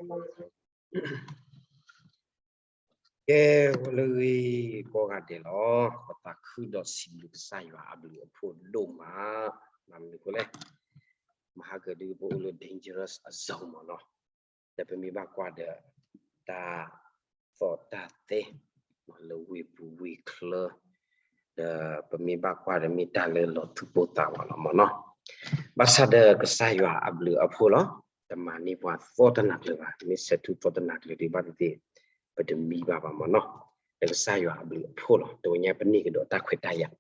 ကဲ, အိၣ်လၢဂ့ၤကိးဂၤဒဲးလီၤ. ပသးခုဒီးစံးဘျုးကစၢ်ယွၤအဘျုးအဖှိၣ်ဒိၣ်မး, ဘၣ်မနုၤအဃိလဲၣ်, မဟါကဒုးပအိၣ်လၢ dangerous zone မ့ၢ်နီၤ, ဒီးပမ့ၢ်ဘၣ်ကွၢ်ဒီး တၢ်သီၣ်တၢ်သဲ လၢဝ့ၢ်ပူၤဝ့ၢ်ချၢ, ဒီးပမ့ၢ်ဘၣ်ကွၢ်ဒီးမ့ၢ်တၢ်လၢလီၤသူၣ်ပိၢ်သးဝးလီၤမ့ၢ်နီၤ, ဘၣ်ဆၣ်ဒီးကစၢ်ယွၤအဘျုးအဖှိၣ်လီၤ. တမၤန့ၢ်ပှၤသီၣ်တနၤကျၢၤဘၣ်, မ့ၢ်ဆဲးထူၣ်သီၣ်တနၤကျၢၤဒံးဘၣ်သ့ၣ်သ့ၣ်, ပတမံဘၣ်ဘၣ်မ့ၢ်နီၤ, ဒီးကစၢ်ယွၤအဘျုးအဖှိၣ်လီၤ. တဝဲညါပန့ၢ်ကဒီးတၢ်ခွဲးတၢ်ယာ်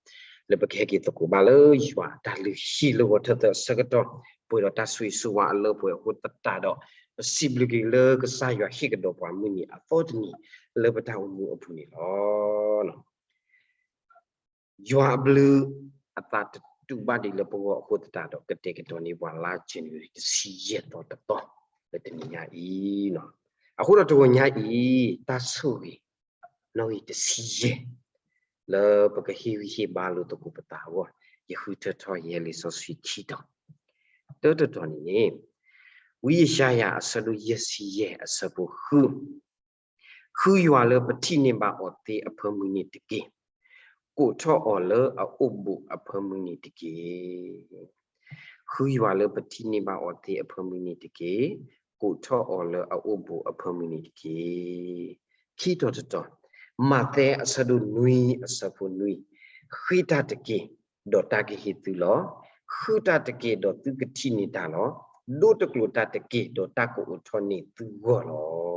လၢပကဟဲက့ၤသကိးဘၣ်လၢယွၤအတၢ်လုၢ်ဟံၣ်လၢဂီၤထၢၣ်သၢအဆၢကတီၢ်, ပှဲၤဒီးတၢ်ဆိၣ်ဂ့ၤဆိၣ်ဝါအလၢပှဲၤအဃိသတးဒီး, ပစံးဘျုးက့ၤလၢကစၢ်ယွၤဟ့ၣ်ကဒီးပှၤမုၢ်နံၤအသီတနံၤ လၢပတၢ်အိၣ်မူအပူၤန့ၣ်လီၤ. ယွၤအဘျုးအသးတတူာ်ဘၣ်ဒံးလၢပဂီၢ်အဃိသတးဒီး ကတဲာ်ကတီၤန့ၢ်ပှၤလါ January တဆံယဲၢ်သီတသီ လၢတနံၤညါအံၤ, အဃိဒီးတဂီၤညါအံၤ တၢ်ဆိၣ်ဂ့ၤ နီၣ်ဂံၢ်တဆံယဲၢ် လၢပကဟ့ၣ်ဂံၢ်ဟ့ၣ်ဘါလိာ်သကိးပသးအဂီၢ်, ယဃုထၢထီၣ်ယဲလံာ်စီဆှံခံတီၤ, တၢတတီၤန့ၣ်န့ၣ်, ဝံယၡါယၤအဆၢဒိၣ်ယဲၢ်ဆံယဲၢ်အဆၢဖိဃု ဃုယွၤလၢပထံၣ်န့ၢ်ဘၣ်အီၤသ့အဖၢမုၢ်န့ၣ်တက့ၢ်. ကိးထီၣ်အီၤလၢအအိၣ်ဘူးအဖၢမုၢ်န့ၣ်တက့ၢ်. ဃုယွၤလၢပထံၣ်န့ၢ်ဘၣ်အီၤသ့အဖၢမုၢ်န့ၣ်တက့ၢ်. ကိးထီၣ်အီၤလၢအအိၣ်ဘူးအဖၢမုၢ်န့ၣ်တက့ၢ်. ခံတီၤတတီၤ, မးသဲအဆၢဒိၣ်နွံအဆၢဖိနွံ, ဃ့တၢ်တက့ၢ်, ဒီးတၢ်ကဟ့ၣ်သုလီၤ. ဃုတၢ်တက့ၢ်, ဒီးသုကထံၣ်န့ၢ်တၢ်လီၤ. ဒိတကျိာ်တၢ်တက့ၢ်, ဒီးတၢ်ကအိးထီၣ်န့ၢ်သုဂီၢ်လီၤ.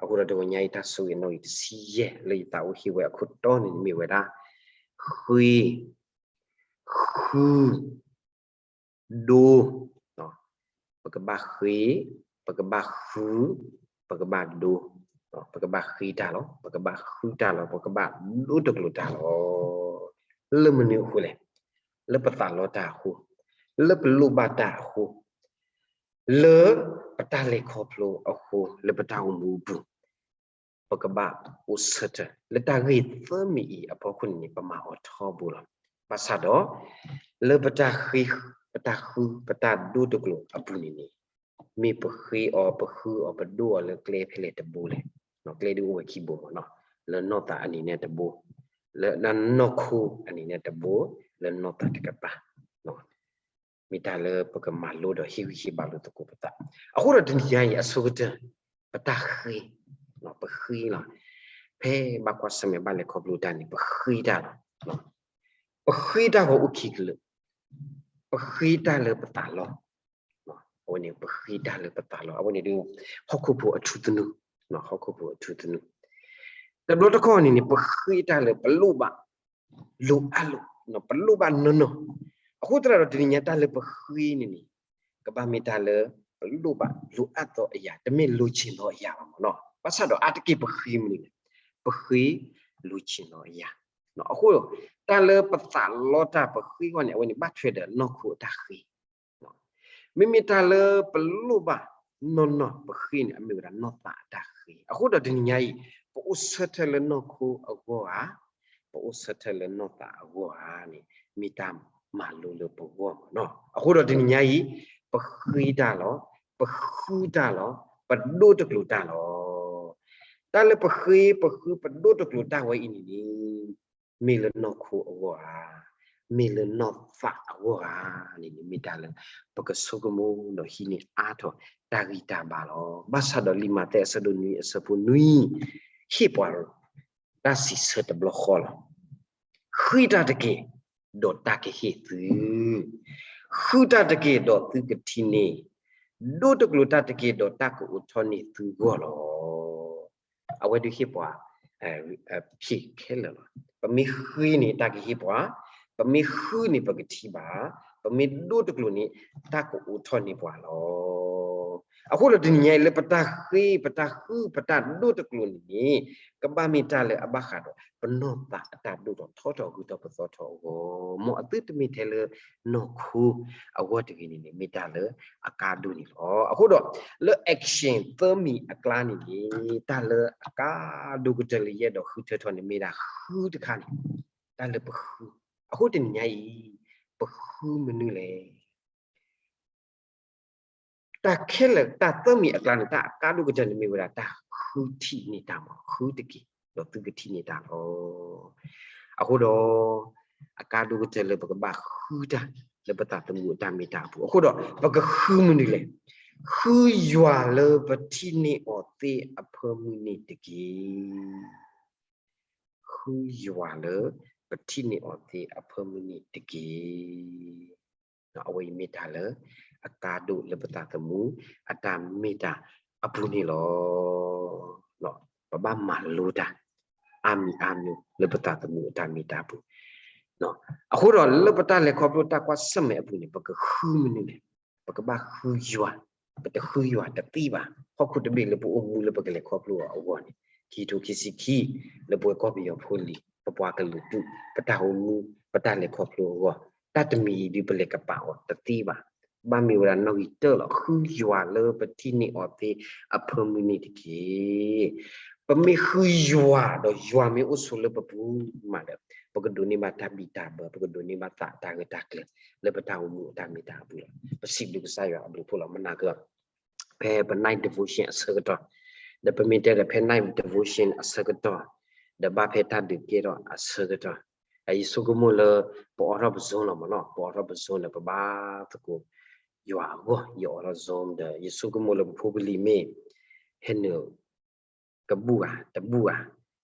အဃိဒီးတဂီၤညါအံၤ တၢ်ဆိၣ်ဂ့ၤနီၣ်ဂံၢ်တဆံယဲၢ်လၢယသးအိၣ်ဟ့ၣ်ဝဲအခိၣ်တီန့ၣ်မ့ၢ်ဝဲဒၣ်, ဃ့, ဃု, ဒိ, ပကဘၣ်ဃ့, ပကဘၣ်ဃု, ပကဘၣ်ဒိ, ပကဘၣ်ဃ့တၢ်လီၤ, ပကဘၣ်ဃုတၢ်လီၤ, ပကဘၣ်ဒိတကျိာ်တၢ်လီၤ. လၢမနုၤအဃိလဲၣ်, လၢပသးလီတၢ်အဃိ, လၢပလိၣ်ဘၣ်တၢ်အဃိ, လၢပတၢ်လဲၤခီဖျိအဃိ, လၢပတၢ်အိၣ်မူအပူၤ ပကဘၣ်အိၣ်ဆၢထၢၣ် လၢတၢ်ဂ့ၢ်သၢမံၤအံၤအဖီခိၣ်န့ၣ်န့ၣ် ပမၤအီၤထီဘိလီၤ. ဘၣ်ဆၣ်ဒီး လၢပတၢ်ဃ့, ပတၢ်ဃု ပတၢ်ဒိတကျိာ်အပူၤန့ၣ်န့ၣ်, မ့ၢ်ပဃ့အီၤ ပဃုအီၤ ပဒိအီၤလၢကျဲဖဲလဲၣ်တဘိလဲၣ်. ကျဲဒုးအိၣ်ဝဲခံဘိမ့ၢ်နီၤ, လၢနီၢ်သးအနံၤန့ၣ်တဘိ, လၢနီၢ်ခိအနံၤန့ၣ်တဘိ, လၢနီၢ်သးတကပၤ မ့ၢ်တၢ်လၢပကမၤလိဒီးဟ့ၣ်ဂံၢ်ဟ့ၣ်ဘါလိာ်သကိးပသး. အဃိဒီးတနံၤညါအံၤအဆိကတၢၢ် ပတၢ်ဃ့, ပဃ့လီၤ. ဖဲဘၣ်ကွၢ်ဆၢၣ်မဲာ်ဘၣ်လဲၤခီဖျိတၢ်န့ၣ် ပဃ့တၢ်လီၤ. ပဃ့တၢ်ဂီၤအိၣ်ခံကလုာ်, ပဃ့တၢ်လၢပသးလီ, အဝဲန့ၣ် ပဃ့တၢ်လၢပသးလီ, အဝဲန့ၣ်ဒုး ဟီၣ်ခိၣ်ဖိအထူသနူ, ဟီၣ်ခိၣ်ဖိအထူသနူ. တဘျီတခီၣ်န့ၣ်န့ၣ် ပဃ့တၢ်လၢပလိၣ်ဘၣ် လိၣ်အါလိာ်, ပလိၣ်ဘၣ်နီၢ်နီၢ်. အဃိသတးဒီးတနံၤညါတၢ်လၢပဃ့န့ၣ်န့ၣ် ကဘၣ်မ့ၢ်တၢ်လၢပလိၣ်ဘၣ် လိၣ်အါသီအယၤ, တမ့ၢ်လိၣ်ဆံးလီၤအယၤဘၣ်မ့ၢ်နီၤ. ဘၣ်ဆၣ်ဒီးအါတက့ၢ်ပဃ့မနုၤလဲၣ်, ပဃ့လိၣ်ဆံးလီၤအယၤ. အဃိ တၢ်လၢပသးလီတၢ်ပဃ့အဂီၢ်န့ၣ် အဝဲန့ၣ်ဘၣ်ထွဲဒီးနီၢ်ခိအတၢ်ဃ့ မ့မ့ၢ်တၢ်လၢပလိၣ်ဘၣ်နီၢ်နီၢ်ပဃ့န့ၣ် အမ့ၢ်ဝဲဒၣ်နီၢ်သးအတၢ်ဃ့. အဃိဒီးတနံၤညါအံၤ ပအိၣ်ဆၢထၢၣ်လၢနီၢ်ခိအဂီၢ်ဧါ, ပအိၣ်ဆၢထၢၣ်လၢနီၢ်သးအဂီၢ်ဧါန့ၣ် မ့ၢ်တၢ်မၤလိလၢပဂီၢ်မ့ၢ်နီၤ. အဃိဒီးတနံၤညါအံၤ ပဃ့တၢ်လီၤ, ပဃုတၢ်လီၤ, ပဒိတကျိာ်တၢ်လီၤ. တၢ်လၢပဃ့ ပဃု ပဒိတကျိာ်တၢ်ဝဲအံၤန့ၣ်န့ၣ် မ့ၢ်လၢနီၢ်ခိအဂီၢ်ဧါ, မ့ၢ်လၢနီၢ်သးအဂီၢ်ဧါန့ၣ်န့ၣ် မ့ၢ်တၢ်လၢ ပကဆိကမိၣ်ဒီးဟံးန့ၢ်အါထီၣ်တၢ်ဂံၢ်တၢ်ဘါလီၤ. ဘၣ်ဆၣ်ဒီးလံာ်မးသဲအဆၢဒိၣ်နွံအဆၢဖိနွံ ဟ့ၣ်ပှၤ တၢ်စံးဆၢတဘျီဃီလီၤ. ဃ့တၢ်တက့ၢ်, ဒီးတၢ်ကဟ့ၣ်သု, ဃုတၢ်တက့ၢ်, ဒီးသုကထံၣ်န့ၢ်, ဒိတကျိာ်တၢ်တက့ၢ်, ဒီးတၢ်ကအိးထီၣ်န့ၢ်သုဂီၢ်လီၤ. အဝဲဒုးဟ့ၣ်ပှၤ ဖံးခဲလၢာ်လီၤ. ပမ့ၢ်ဃ့န့ၣ် တၢ်ကဟ့ၣ်ပှၤ, ပမ့ၢ်ဃုန့ၣ် ပကထံၣ်ဘၣ်, ပမ့ၢ်ဒိတကျိာ်န့ၣ် တၢ်ကအိးထီၣ်န့ၢ်ပှၤလီၤ. အဃိဒီးတနံၤညါအံၤလၢပတၢ်ဃ့ ပတၢ်ဃု ပတၢ်ဒိတကျိာ်န့ၣ်န့ၣ် ကဘၣ်မ့ၢ်တၢ်လၢအဘၣ်ဃးဒီး ပနီၢ်သးအတၢ်ဒိၣ်ထီၣ်ထီထီၣ်ဂုၤထီၣ်ပသီထီၣ်အဂီၢ်, မ်အသုတမ့ၢ်ထဲလၢနီၢ်ခိအဂီၢ်တဂ့ၤန့ၣ်န့ၣ် မ့ၢ်တၢ်လၢအကါဒိၣ်န့ၣ်လီၤ. အဃိဒီး လၢ action သၢမံၤအကျါန့ၣ်န့ၣ် တၢ်လၢအကါဒိၣ်ကတၢၢ်လၢယအဲၣ်ဒိးဃုထၢထီၣ်န့ၣ် မ့ၢ်ဒၣ်ဃုတခါန့ၣ်, တၢ်လၢပဃု. အဃိတနံၤညါအံၤ ပဃုမနုၤလဲၣ်. တၢ်ခဲလၢာ်တၢ်သၢမံၤအကျါန့ၣ် တၢ်အကါဒိၣ်ကတၢၢ်န့ၣ်မ့ၢ်ဝဲဒၣ်တၢ်ဃုထံၣ်န့ၢ်တၢ်မး, ဃုတက့ၢ်, ဒီးသုကထံၣ်န့ၢ်တၢ်လီၤ. အဃိဒီး အကါဒိၣ်ကတၢၢ်လၢပကဘၣ်ဃုတၢ်လၢပသးသမူအတၢ်မ့ၢ်တၢ်အပူၤ, အဃိဒီးပကဃုမနုၤလဲၣ်. ဃုယွၤလၢပထံၣ်န့ၢ်အီၤသ့အဖၢမုၢ်န့ၣ်တက့ၢ်. ဃုယွၤလၢပထံၣ်န့ၢ်အီၤသ့အဖၢမုၢ်န့ၣ်တက့ၢ်. အဝဲအံၤမ့ၢ်တၢ်လၢ အကါဒိၣ်လၢပသးသမူအတၢ်မ့ၢ်တၢ်အပူၤန့ၣ်လီၤ. ပဘၣ်မၤလိတၢ် အါမံၤအါမံၤလၢပသးသမူအတၢ်မ့ၢ်တၢ်အပူၤ. အဃိဒီးလၢပတၢ်လဲၤခီဖျိတၢ်ကွၢ်ဆၢၣ်မဲာ်အပူၤန့ၣ် ပကဃုမနုၤလဲၣ်. ပကဘၣ်ဃုယွၤ, ပတဃုယွၤတသ့ဘၣ်. ဟီၣ်ခိၣ်တဘ့ၣ်လၢပအိၣ်မူလၢပကလဲၤခီဖျိအီၤအဂီၢ်န့ၣ် ခံထိခံဆံခံ လၢပဝဲကီၢ်ပယီၤဖိလံၤ ပပှၤကလုာ်ဒူၣ် ပတၢ်အိၣ်မူ ပတၢ်လဲၤခီဖျိအဂီၢ် တၢ်တမံၤအံၤဒုးပလဲၤကပာ်အီၤတသ့ဘၣ်. ဘၣ်မ့ၢ်ဝဲဒၣ်နီၣ်ဂံၢ်တၢၢ်လီၤ. ဃုယွၤလၢပထံၣ်န့ၢ်အီၤသ့အဖၢမုၢ်န့ၣ်တက့ၢ်. ပမ့ၢ်ဃုယွၤဒီးယွၤမ့ၢ်အိၣ်ဆိးလၢပပူၤမးဒီး ပကဒိးန့ၢ်ဘၣ်တၢ်ဘံၣ်တၢ်ဘၢ ပကဒိးန့ၢ်ဘၣ်သးတၢ်ဂ့ၢ်တၢ်ကျိၤ လၢပတၢ်အိၣ်မူအတၢ်မ့ၢ်တၢ်အပူၤလီၤ. ပစံးဘျုးကစၢ်ယွၤအဘျုးအဖှိၣ်လီၤ. မနၤက့ၤ ဖဲပ night devotion အဆၢကတီၢ်, ဒီးပမ့ၢ်တဲဒီးဖဲ night devotion အဆၢကတီၢ်, ဒီးဘၣ်ဖဲတၢ်ဒုးကဲထီၣ်အဆၢကတီၢ်, ယဆိကမိၣ်လၢ ပအိးထီၣ်ပ Zoom လီၤမ့ၢ်နီၤ, ပအိးထီၣ်ပ Zoom လၢပဘါသကိး ယွၤအဂီၢ် ယအိးထီၣ် Zoom ဒီး ယဆိကမိၣ်လၢပဖိပလံၤမ့ၢ် ဟဲနုာ် ကဘူၣ်ဧါ တဘူၣ်ဧါ.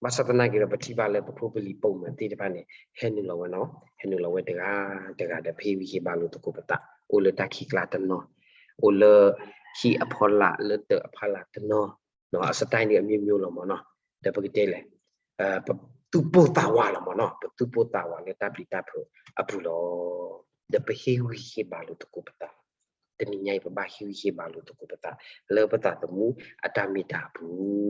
ဘၣ်ဆၣ်သနာ်က့ဒီး ပထံၣ်ဘၣ်လၢပဖိပလံၤပိာ်မုၣ်သ့ၣ်တဖၣ်န့ၣ် ဟဲနုာ်လီၤဝဲနီၤ, ဟဲနုာ်လီၤဝဲတဂၤတဂၤဒီး ပဟ့ၣ်ဂံၢ်ဟ့ၣ်ဘါလိာ်သကိးပသး, အိၣ်လၢတၢ်ခံးကျါတနီၤ, အိၣ်လၢဟံၣ်အဖီလာ်လၢတၢးအဖီလာ်တနီၤ, အ style န့ၣ် အမျိုးမျိုး လီၤမ့ၢ်နီၤ. ဒီးပကတဲလဲၣ်, ပသူၣ်ပိၢ်သးဝးလီၤမ့ၢ်နီၤ, ပသူၣ်ပိၢ်သးဝးလၢတၢ်ပျံၤတၢ်ဖုးအပူၤလီၤ. ဒီးပဟ့ၣ်ဂံၢ်ဟ့ၣ်ဘါလိာ်သကိးပသး တနံၤညါအံၤ ပဘၣ်ဟ့ၣ်ဂံၢ်ဟ့ၣ်ဘါလိာ်သကိးပသး လၢပသးသမူအတၢ်မ့ၢ်တၢ်အပူ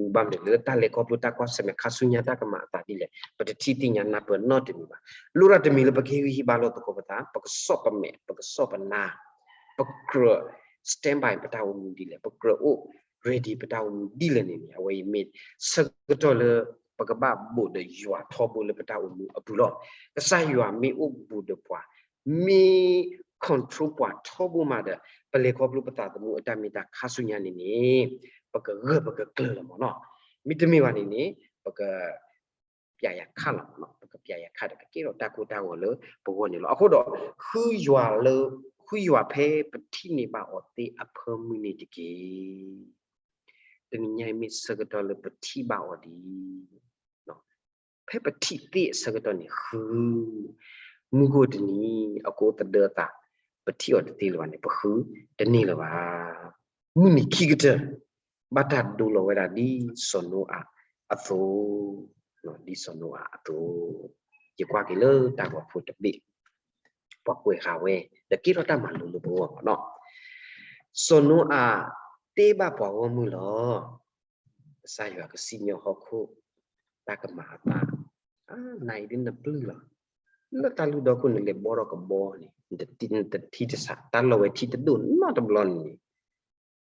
ၤ, ဘၣ်မနုၤလဲၣ် လၢတၢ်လဲၤခီဖျိတၢ်ကွၢ်ဆၢၣ်မဲာ်ခါဆူညါတၢ်ကမၤအသးဒ်လဲၣ် ပတထံၣ်သ့ၣ်ညါနၢ်ပၢၢ်နီတမံၤဘၣ်. လိၣ်တၢ်တမံၤလၢပကဟ့ၣ်ဂံၢ်ဟ့ၣ်ဘါလိာ်သကိးပသး ပကစီၣ်ပမဲာ် ပကစီၣ်ပနါ, ပကြၢး stand by ပတၢ်အိၣ်မူဒ်လဲၣ်, ပကြၢးအိၣ် ready ပတၢ်အိၣ်မူဒ်လဲၣ်န့ၣ်န့ၣ် အဝဲအံၤမ့ၢ်ဆၢကတီၢ်လၢ ပကဘၣ်ဘူးဒီးယွၤထီဘိလၢပတၢ်အိၣ်မူအပူၤလီၤ. ကစၢ်ယွၤမ့ၢ်အိၣ်ဘူးဒီးပှၤ မ့ၢ် control ပှၤထီဘိမးဒီး ပလဲၤခီဖျိပသးသမူအတၢ်မ့ၢ်တၢ်ခါဆူညါန့ၣ်န့ၣ် ပကဂၢၢ်ပကကျၢၤလီၤမ့ၢ်နီၤ. မ့တမ့ၢ်ဘၣ်န့ၣ်န့ၣ် ပက ပျးယၤခးလီၤမ့ၢ်နီၤ, ပကပျးယၤခးဒီး ကကဲထီၣ်တၢ်ကိၢ်တၢ်ဂီၤလၢပဂီၢ်န့ၣ်လီၤ. အဃိဒီး ဃုယွၤလၢ ဃုယွၤဖဲပထံၣ်န့ၢ်ဘၣ်အီၤသ့အဖၢမုၢ်န့ၣ်တက့ၢ်. တနံၤညါအံၤမ့ၢ်ဆၢကတီၢ်လၢပထံၣ်ဘၣ်အီၤဒ် ဖဲပထံၣ်သ့အဆၢကတီၢ်န့ၣ် ဃု, မုၢ်ဂီၢ်တနံၤ အကအိၣ်သဒၢအသး ပထံၣ်အီၤတသ့လၢၤဘၣ်န့ၣ် ပဃုတန့ၢ်လၢၤဘၣ်. မုၢ်နံၤခံကတၢၢ် ဘၣ်တၢ်ဒိလီၤဝဲဒၣ်ဒ်စီၤနိအၤအသိး, ဒ်စီၤနိအၤအသိး, ယကွၢ်က့ၤလၢတၢ်ဂီၤဖိတဘ့ၣ် ပှၤကွဲးဃာ်ဝဲ ဒီးကဲထီၣ်တၢ်မၤလိလၢပဂီၢ်မ့ၢ်နီၤ. စီၤနိအၤတဲဘၣ်ပှၤဂီၢ်မုၢ်လီၤ. ကစၢ်ယွၤကစံၣ်ညီၣ်ဟီၣ်ခိၣ် တၢ်ကမၤအသး, နၤအံၤဒ်နပျုၢ်လီၤ. လၢတၢ်လုၢ်ဒီခိၣ်နလဲၤဘီထီၣ်ကဘီန့ၣ် နတထံၣ်တဆး တၢ်လီၢ်ဝဲထံတဒိၣ်နီတဘျီန့ၣ်,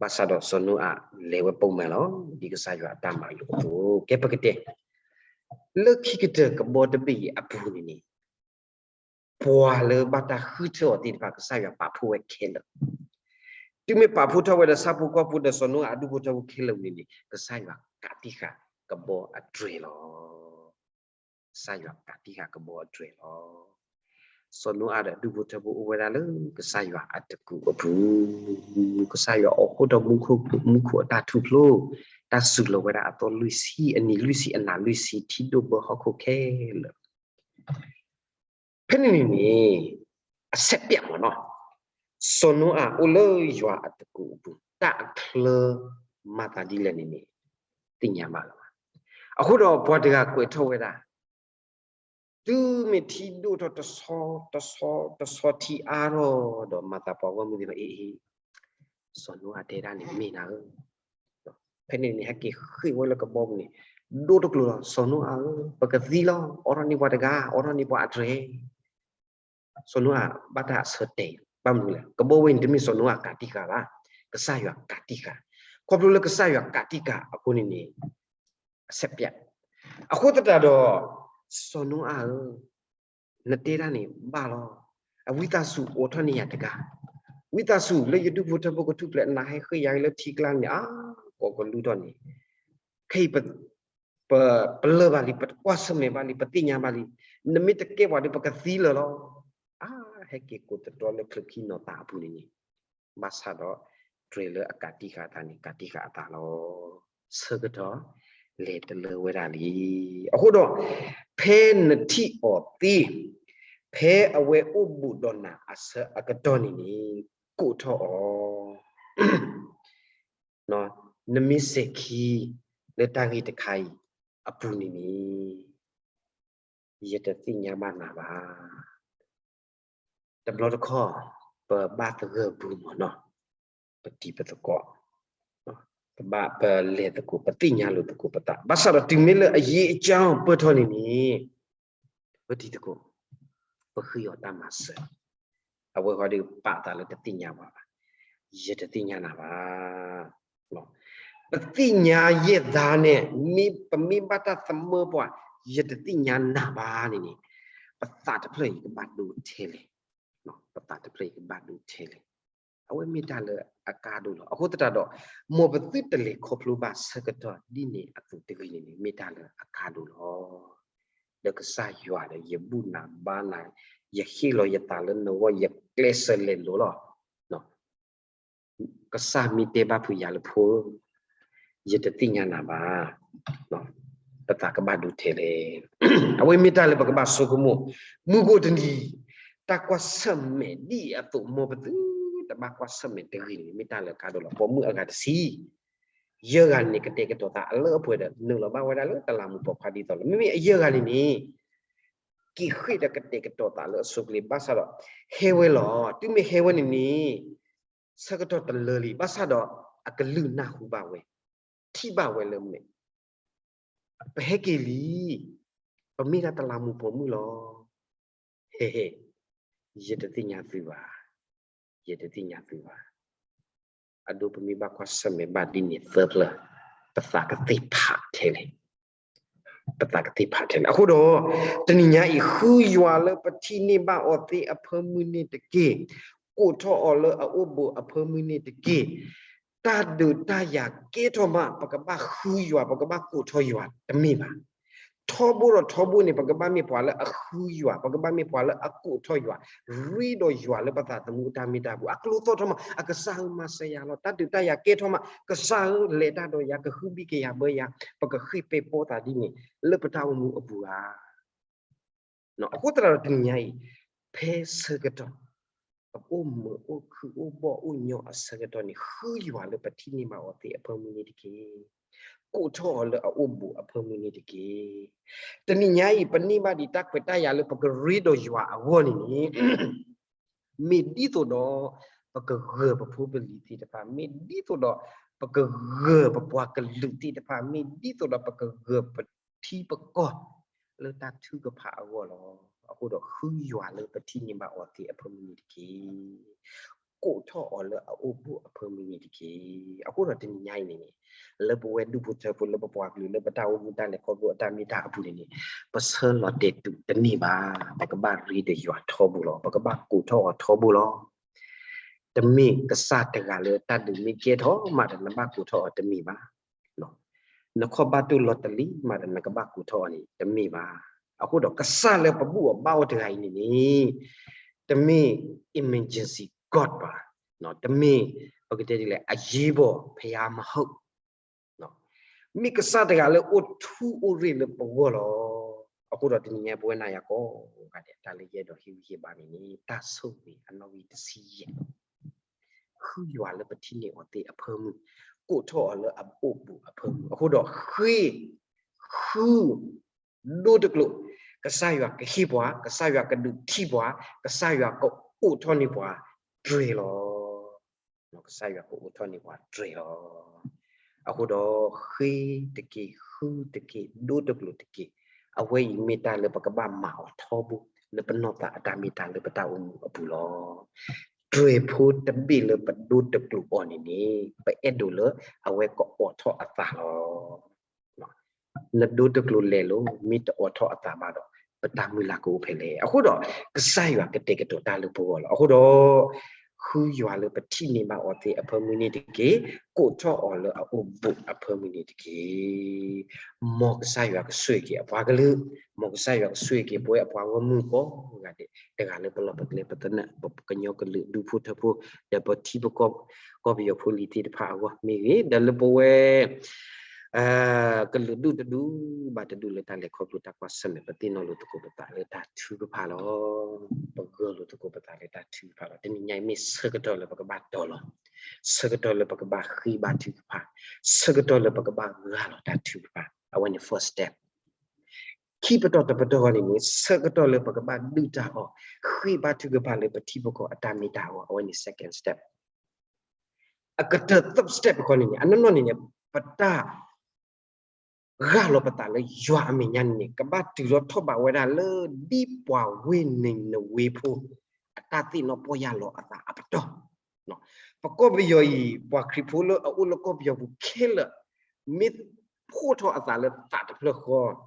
ဘၣ်ဆၣ်ဒီးစီၤနိအၤလဲၤဝဲပိာ်မုၣ်လီၤ. ဒ်ကစၢ်ယွၤအတၢ်မၤလိအသိး ကဲပကတဲ လၢခံကတၢၢ်ကဘီတဘ့ၣ်အံၤအပူၤန့ၣ်န့ၣ် ပှၤလၢဘၣ်တၢ်ဃုထၢအီၤသ့ၣ်တဖၣ် ကစၢ်ယွၤပာ်ဖှိၣ်ဝဲခဲလၢာ်, တုၤမ့ၢ်ပာ်ဖှိၣ်ထီၣ်ဝဲဒီးဆၣ်ဖိကီၢ်ဖိဒီးစီၤနိအၤအဒူၣ်ဖိထၢဖိခဲလၢာ်ဝံၤန့ၣ် ကစၢ်ယွၤကးတံာ်ဃာ်ကဘီအတြဲၤလီၤ. ကစၢ်ယွၤကးတံာ်ဃာ်ကဘီအတြဲၤလီၤ. စီၤနိအၤဒီးအဒူၣ်ဖိထၢဖိအိၣ်ဝဲဒၣ်လၢကစၢ်ယွၤအတကူးအပူၤ, ကစၢ်ယွၤအိးထီၣ်ဒီးမူခိၣ်အတၢ်ထူၣ်ဖျိ, တၢ်စူၤလီၤဝဲဒၣ်အသီလွံၢ်ဆံ အနံၤလွံၢ်ဆံ အနၤလွံၢ်ဆံ ထံဒိၣ်ဘၢဟီၣ်ခိၣ်ခဲလၢာ် ဖဲန့ၣ်န့ၣ်န့ၣ် အဆဲးပျးမ့ၢ်နီၤ, စီၤနိအၤအိၣ်လၢယွၤအတကူးအပူၤ တၢ်အချၢမၤသးဒ်လဲၣ်န့ၣ်န့ၣ် သ့ၣ်ညါဘၣ်လီၤ. အဃိဒီးပှၤတဂၤကွဲးထီၣ်ဝဲဒၣ် တုၤမ့ၢ်ထံဒိၣ်ထီၣ်တဆီ တဆီ တဆီထံအါထီၣ်ဒီး မၤသးပှၤဂီၢ်မုၢ်သ့ၣ်တဖၣ်အ့ၣ်အ့ၣ် စီၤနိအၤတဲဒၣ်န့ၣ်မ့ၢ်နၤဧၢ, ဖဲန့ၣ်န့ၣ် ဟဲက့ၤဃ့ၢ်ဝဲလၢကဘီပူၤန့ၣ် ဒိၣ်တကျိၤလီၤ, စီၤနိအၤဧၢ, ပကသံလီၤ, အိးထီၣ်န့ၢ်ပှၤတဂၤ, အိးထီၣ်န့ၢ်ပှၤအတြဲၤ. စီၤနိအၤဘၣ်တၢ်အဆၢတဲာ်, ဘၣ်မနုၤလဲၣ်, ကဘီဝဲန့ၣ် တမ့ၢ်စီၤနိအၤကးတံာ်ဃာ်ဘၣ်, ကစၢ်ယွၤကးတံာ်ဃာ်. ခီဖျိလၢကစၢ်ယွၤကးတံာ်ဃာ်အဃိန့ၣ်န့ၣ် အဆဲးပျး. အဃိသတးဒီး စီၤနိအၤဧၢ, နတဲဒၣ်န့ၣ်ဘၣ်လီၤ, အဝံသးစူၤအိးထီၣ်န့ၢ်ယၤတဂၤ, ဝံသးစူၤလၢယဒူၣ်ဖိထၢဖိကထူၣ်ဖျဲး နၤဟဲဃ့ယၤလၢထံကျါန့ၣ် အါ ကိးကလူၢ်ထီၣ်န့ၣ်, ခဲအံၤ ပ ပလၢၢ်ဘၣ်လံ, ပကွၢ်ဆၢၣ်မဲာ်ဘၣ်လံ, ပသ့ၣ်ညါဘၣ်လံ, နမ့ၢ်တကဲပှၤဒီး ပကသံလၢာ်လီၤ. အါ ဟဲက့ၤကိးသတြီလၢချၢခံနီၤသးအပူၤန့ၣ်န့ၣ်, ဘၣ်ဆၣ်ဒီး တြဲၤလၢအကးတံာ်ဃာ်အသးန့ၣ် ကးတံာ်ဃာ်အသးလီၤ. ဆၢကတီၢ် လဲၤတလၢဝဲဒၣ်လံ. အဃိဒီး ဖဲနထံၣ်အီၤသ့, ဖဲအဝဲအိၣ်ဘူးဒီးနၤအဆၢအကတီၢ်န့ၣ်န့ၣ်, ကိးထီၣ်အီၤ, နမ့ၢ်စဲၤခံလၢတၢ်ဂ့ၢ်တခါအံၤအပူၤန့ၣ်န့ၣ်, ယတသ့ၣ်ညါဘၣ်နၤဘၣ်. တဘျီတခီၣ် ပဘၣ်သဂၢၢ်ပူၤမၢ်နီၤ, ပတံၤပသကိး, ပဘၣ်ပလဲၤသကိး ပသ့ၣ်ညါလိာ်သကိးပသး, ဘၣ်ဆၣ်ဒီးတုၤမ့ၢ်လၢအယံာ်အကၠီပၢၢ်ထီၣ်န့ၣ်န့ၣ်, ပတံၤသကိး, ပဃ့အီၤတၢ်မၤစၢၤ, အဝဲဃီဒီးပာ်သးလၢတသ့ၣ်ညါဘၣ်ဘၣ်, ယတသ့ၣ်ညါနၤဘၣ်. ပသ့ၣ်ညါယဲၢ်သးန့ၣ် မ့ၢ်ပမ့ၢ်ဘၣ်တၢ်သမၢပှၤ, ယတသ့ၣ်ညါနၤဘၣ်န့ၣ်န့ၣ်, ပသးတဖျၢၣ်အံၤကဘၣ်ဒိထဲလဲၣ်, ပသးတဖျၢၣ်အံၤကဘၣ်ဒိထဲလဲၣ်. အဝဲမ့ၢ်တၢ်လၢအကါဒိၣ်လီၤ. အဃိသတးဒီး မ်ပသုတလဲၤခီဖျိဘၣ်ဆၢကတီၢ်ဒ်န့ၣ်အသိးတဂ့ၤန့ၣ်န့ၣ် မ့ၢ်တၢ်လၢအကါဒိၣ်လီၤ. ဒီးကစၢ်ယွၤဒီး ယဘူၣ်နၤဘါနၤ, ယဟ့ၣ်လီၤယသးလၢနဂီၢ် ယကျဲးစၢးလဲၤလိၤလီၤ. ကစၢ်မ့ၢ်တဲဘၣ်ဖုးယၤလၢဖိဧၢ, ယတသ့ၣ်ညါနၤဘၣ်, ပသးကဘၣ်ဒိထဲလဲၣ်. အဝဲမ့ၢ်တၢ်လၢပကဘၣ်ဆိကမိၣ်, မုၢ်ဂီၢ်တနံၤ, တၢ်ကွၢ်ဆၢၣ်မဲာ်ဒ်အံၤအသိး မ်ပသုတဘၣ်ကွၢ်ဆၢၣ်မဲာ်တဂ့ၤန့ၣ် မ့ၢ်တၢ်လၢအကါဒိၣ်လီၤ. ပိာ်မုၣ်အဂၤတဆံ ယဲၢ်ဂၤန့ၣ် ကတဲာ်ကတီၤသးအလၢအပှဲၤဒီး နုာ်လီၤဘၣ်ဝဲဒၣ်လၢတလးမူးပိာ်ခွါဒ်သိးလီၤ. မ့မ့ၢ်အယဲၢ်ဂၤန့ၣ်န့ၣ် က့ၤဃ့ၢ်ဒီးကတဲာ်ကတီၤသးလၢအဆိကလ့ၤ ဘၣ်ဆၣ်ဒီး ဟဲဝဲလီၤ. တုၤမ့ၢ်ဟဲဝဲန့ၣ်န့ၣ် ဆၢကတီၢ်တလၢလံ ဘၣ်ဆၣ်ဒီးအကလုၢ်နၢ်ဟူဘၣ်ဝဲ, ထံၣ်ဘၣ်ဝဲလၢမဲာ် ပဟဲက့ၤလံ, ပမ့ၢ်ဒၣ်တလးမူးပိာ်မုၣ်လီၤ. ဟဲဟဲ, ယတသ့ၣ်ညါသုဘၣ်, ယတသ့ၣ်ညါသုဘၣ်. အဒိ ပမ့ၢ်ဘၣ်ကွၢ်ဆၢၣ်မဲာ်ဘၣ်ဒ်န့ၣ်သၢဖျၢၣ်, ပသးကသ့ၣ်ဖးထဲလဲၣ်, ပသးကသ့ၣ်ဖးထဲလဲၣ်. အဃိဒီး တနံၤညါအံၤ ဃုယွၤလၢပထံၣ်န့ၢ်ဘၣ်အီၤသ့အဖၢမုၢ်န့ၣ်တက့ၢ်. ကိးထီၣ်အီၤလၢအအိၣ်ဘူးအဖၢမုၢ်န့ၣ်တက့ၢ်. တၢ်ဒုးတၢ်ယၤကဲထီၣ်မး ပကဘၣ်ဃုယွၤ ပကဘၣ်ကိးထီၣ်ယွၤတမ့ၢ်ဘၣ်. ထီဘိဒီးထီဘိန့ၣ် ပကဘၣ်မ့ၢ်ပှၤလၢအဃုယွၤ, ပကဘၣ်မ့ၢ်ပှၤလၢအကိးထီၣ်ယွၤ, ရ့ဒီးယွၤလၢပသးသမူအတၢ်မ့ၢ်တၢ်ပူၤ, အကျိၤသီၣ်ထီၣ်မး, အကစၢ်ဧၢ မၤစၢၤယၤလီၤ, တၢ်ဒုးတၢ်ယၤကဲထီၣ်မး, ကစၢ်ဧၢ လဲၤတၢ်ဒီးယၤ, ကဟုဘံၣ်ကယၤဘၢယၤ, ပကဃ့ၢ်ပဲာ်ပိာ်သးဒ်န့ၣ် လၢပတၢ်အိၣ်မူအပူၤဧါ. အဃိသတးဒီးတနံၤညါအံၤ ဖဲဆၢကတီၢ် ပအိၣ်မုာ်အိၣ်ခုၣ်အိၣ်ဘီၣ်အိၣ်ညီအဆၢကတီၢ်န့ၣ် ဃုယွၤလၢပထံၣ်န့ၢ်ဘၣ်အီၤသ့အဖၢမုၢ်န့ၣ်တက့ၢ်. ကိးထီၣ်အီၤလၢအအိၣ်ဘူးအဖၢမုၢ်န့ၣ်တက့ၢ်. တနံၤညါအံၤ ပန့ၢ်ဘၣ်ဒံးတၢ်ခွဲးတၢ်ယာ်လၢပကရ့ဒီးယွၤအဂီၢ်န့ၣ်န့ၣ် မ့ၢ်ဒ်သိးဒီး ပကဂၢၤပဖိပလံၤသ့ၣ်တဖၣ်, မ့ၢ်ဒ်သိးဒီး ပကဂၢၤပပှၤကလုာ်သ့ၣ်တဖၣ်, မ့ၢ်ဒ်သိးဒီးပကဂၢၤပထံပကီၢ် လၢတၢ်ထုကဖၣ်အဂီၢ်လီၤ. အဃိဒီးဃုယွၤလၢပထံၣ်န့ၢ်ဘၣ်အီၤသ့အဖၢမုၢ်န့ၣ်တက့ၢ်. ကိးထီၣ်အီၤလၢအအိၣ်ဘူးအဖၢမုၢ်န့ၣ်တက့ၢ်. အဃိဒီးတနံၤညါအံၤန့ၣ်န့ၣ် လၢပဝဲဒူၣ်ဖိထၢဖိ လၢပပှၤကလုာ် လၢပတၢ်အိၣ်မူတၢ်လဲၤခီဖျိအတၢ်မ့ၢ်တၢ်အပူၤန့ၣ်န့ၣ် ပဆၢလီၤတဲာ်တုၤတန့ၢ်ဘၣ်. ပကဘၣ်ရ့ဒီးယွၤထီဘိလီၤ. ပကဘၣ်ကိးထီၣ်အီၤထီဘိလီၤ. တမ့ၢ်ကစၢ်တဂၤလၢတၢ်ဒုးမ့ၢ်ကဲထီၣ်မးဒီး နဘၣ်ကိးထီၣ်အီၤတမ့ၢ်ဘၣ်. နခီၣ်ဘၣ်တိၢ်လီၤတလံမးဒီး နကဘၣ်ကိးထီၣ်အီၤန့ၣ် တမ့ၢ်ဘၣ်. အဃိဒီးကစၢ်လၢပဘူၣ်အီၤဘါအီၤတဂၤအံၤန့ၣ်န့ၣ် တမ့ၢ် emergency God ဘၣ်, တမ့ၢ် ပကတဲဒ်လဲၣ် အရေးပေါ်ဘုရားမဟုတ် မ့ၢ်ကစၢ်တဂၤလၢအိၣ်ထူအိၣ်ရ့ၣ်လၢပဂီၢ်လီၤ. အဃိဒီးတနံၤညါ ပဝဲနၤယၤကိးဂၤဒဲး တၢ်လၢယအဲၣ်ဒိးဟ့ၣ်ဂံၢ်ဟ့ၣ်ဘါန့ၣ်န့ၣ် တၢ်ဆိၣ်ဂ့ၤအနီၣ်ဂံၢ်တဆံယဲၢ် ဃုယွၤလၢပထံၣ်န့ၢ်အီၤသ့အဖၢမုၢ်, ကိးထီၣ်အီၤလၢအအိၣ်ဘူးအဖၢမုၢ်, အဃိဒီးဃ့, ဃု, ဒိတကျိာ်, ကစၢ်ယွၤကဟ့ၣ်ပှၤ, ကစၢ်ယွၤကဒုးထံၣ်ပှၤ, ကစၢ်ယွၤကအိးထီၣ်န့ၢ်ပှၤ, တြဲၤလီၤ. ကစၢ်ယွၤကအိးထီၣ်န့ၢ်ပှၤတြဲၤလီၤ. အဃိဒီးဃ့တက့ၢ်, ဃုတက့ၢ်, ဒိတကျိာ်တက့ၢ်, အဝဲအံၤမ့ၢ်တၢ်လၢပကဘၣ်မၤအီၤထီဘိ လၢပနီၢ်သးအတၢ်မ့ၢ်တၢ်လၢပတၢ်အိၣ်မူအပူၤလီၤ. တြဲၤဖိတဘ့ၣ်လၢပဒိတကျိာ်အီၤန့ၣ်န့ၣ် ပအဲၣ်ဒိးလၢအဝဲကအိးထီၣ်အသးလီၤ. နဒိတကျိာ်လဲၤလိၤ မ့ၢ်တအိးထီၣ်အသးဘၣ်ဒီး ပတၢ်မုၢ်လၢ်ကအိၣ်ဖဲလဲၣ်. အဃိဒီး ကစၢ်ယွၤကတဲာ်ကတီၤတၢ်လၢပဂီၢ်လီၤ. အဃိဒီး ဃုယွၤလၢပထံၣ်န့ၢ်ဘၣ်အီၤသ့အဖၢမုၢ်န့ၣ်တက့ၢ်. ကိးထီၣ်အီၤလၢအအိၣ်ဘူးအဖၢမုၢ်န့ၣ်တက့ၢ်. မ်ကစၢ်ယွၤကဆိၣ်ဂ့ၤက့ၤအပှၤကလုာ်, မ်ကစၢ်ယွၤကဆိၣ်ဂ့ၤက့ၤပဝဲအပှၤဂီၢ်မုၢ်ကိးဂၤဒဲး, တဂၤလၢပလီၢ်ပကျဲပသနၢၣ် ပကညီကလုာ်ဒူဖိထၢဖိ, ဒီးပထံပကီၢ် ကီၢ်ပယီၤဖိလံၤသ့ၣ်တဖၣ်အဂီၢ်မ့ၢ်ဂ့ၤ, ဒီးလၢပဝဲ ကလုာ်ဒူၣ်တဒူၣ်ဘၣ်တဒူၣ်လၢတၢ်လဲၤခီဖျိတၢ်ကွၢ်ဆၢၣ်မဲာ် ပသ့ၣ်နီၣ်လိာ်သကိးပသးလၢတၢ်ထုကဖၣ်လီၤ. ပဂၢၢ်လိာ်သကိးပသးလၢတၢ်ထုကဖၣ်လီၤ. တနံၤညါအံၤမ့ၢ်ဆၢကတီၢ်လၢပကဘၣ်တီၤလီၤ, ဆၢကတီၢ်လၢပကဘၣ်ဃ့ဘါထုကဖၣ်, ဆၢကတီၢ်လၢပကဘၣ်ဂၢၢ်လီၤတၢ်ထုကဖၣ်, အဝဲန့ၣ် first step. ခံပတီၢ်တပတီၢ်ဃီန့ၣ်န့ၣ် ဆၢကတီၢ်လၢပကဘၣ်ဒုၣ်တၢ်အီၣ်, ဃ့ဘါထုကဖၣ်လၢပထံပကီၢ်အတၢ်မ့ၢ်တၢ်အဂီၢ်, အဝဲန့ၣ် second step. အကတၢၢ် third step ဃီန့ၣ်န့ၣ် အနီၢ်နီၢ်န့ၣ်န့ၣ် ပတၢ် ဂၢ်လီၤပသးလၢယွၤအမဲာ်ညါန့ၣ်န့ၣ် ကဘၣ်တုၤလီၤထီၣ်ဘးဝဲဒၣ်လၢဒ်ပှၤဝ့ၢ်နံၤနဝ့ဖိ အတၢ်သ့ၣ်နီၣ်ပီၢ်ယၢ်လီၤအသးအပတီၢ်. ပကီၢ်ပယီၤအံၤ ပှၤခရံာ်ဖိလၢအအိၣ်လၢကီၢ်ပယီၤပူၤခဲလၢာ် မ့ၢ်ဖှိၣ်ထီၣ်အသးလၢသးတဖျၢၣ်ဃ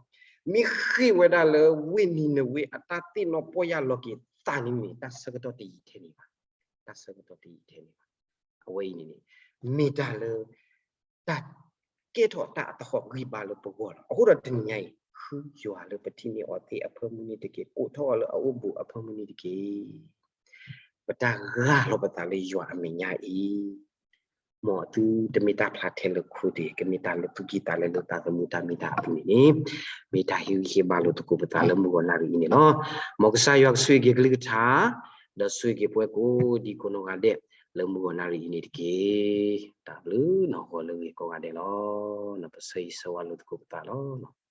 ီ, မ့ၢ်ဃ့ၢ်ဝဲဒၣ်လၢဝ့ၢ်နံၤနဝ့အတၢ်သ့ၣ်နီၣ်ပီၢ်ယၢ်လီၤက့ၤသးန့ၣ်န့ၣ် တၢ်ဆၢကတီၢ်တယံာ်ထဲန့ၣ်ဘၣ်. တၢ်ဆၢကတီၢ်တယံာ်ထဲန့ၣ်ဘၣ်. အဝဲအံၤန့ၣ်န့ၣ် မ့ၢ်တၢ်လၢ တၢ်ကဲထီၣ်တၢ်အသဟီၣ်ဂံၢ်ဘါလၢပဂီၢ်လီၤ. အဃိဒီးတနံၤညါအံၤ ဃုယွၤလၢပထံၣ်န့ၢ်အီၤသ့အဖၢမုၢ်န့ၣ်တက့ၢ်, ကိးထီၣ်အီၤလၢအအိၣ်ဘူးအဖၢမုၢ်န့ၣ်တက့ၢ်. ပတၢ်ဂၢ်လီၤပသးလၢယွၤအမဲာ်ညါအံၤ မ်သုတမ့ၢ်တၢ်ဖျါထဲလၢခိတဂ့ၤ, ကမ့ၢ်တၢ်လၢသူၣ်ကံၢ်သးလဲလၢသးသမူတၢ်မ့ၢ်တၢ်အပူၤန့ၣ်န့ၣ် မ့ၢ်တၢ်ဟ့ၣ်ဂံၢ်ဟ့ၣ်ဘါလိာ်သကိးပသးလၢမုၢ်ဂီၤနၣ်ရံၣ်အံၤန့ၣ်လီၤ. မ်ကစၢ်ယွၤကဆိၣ်ဂ့ၤက့ၤကလုၢ်ကထါ ဒီးဆိၣ်ဂ့ၤက့ၤပှၤကိးဒံကိးနီၢ်ဂၤဒဲး လၢမုၢ်ဂီၤနၣ်ရံၣ်အံၤန့ၣ်တက့ၢ်. တၢ်ဘျုးနီၢ်ဂီၤလၢဂ့ၤကိးဂၤဒဲးလီၤ. ပဆၢဂ့ၤဆၢဝါလိာ်သကိးပသးလီၤ.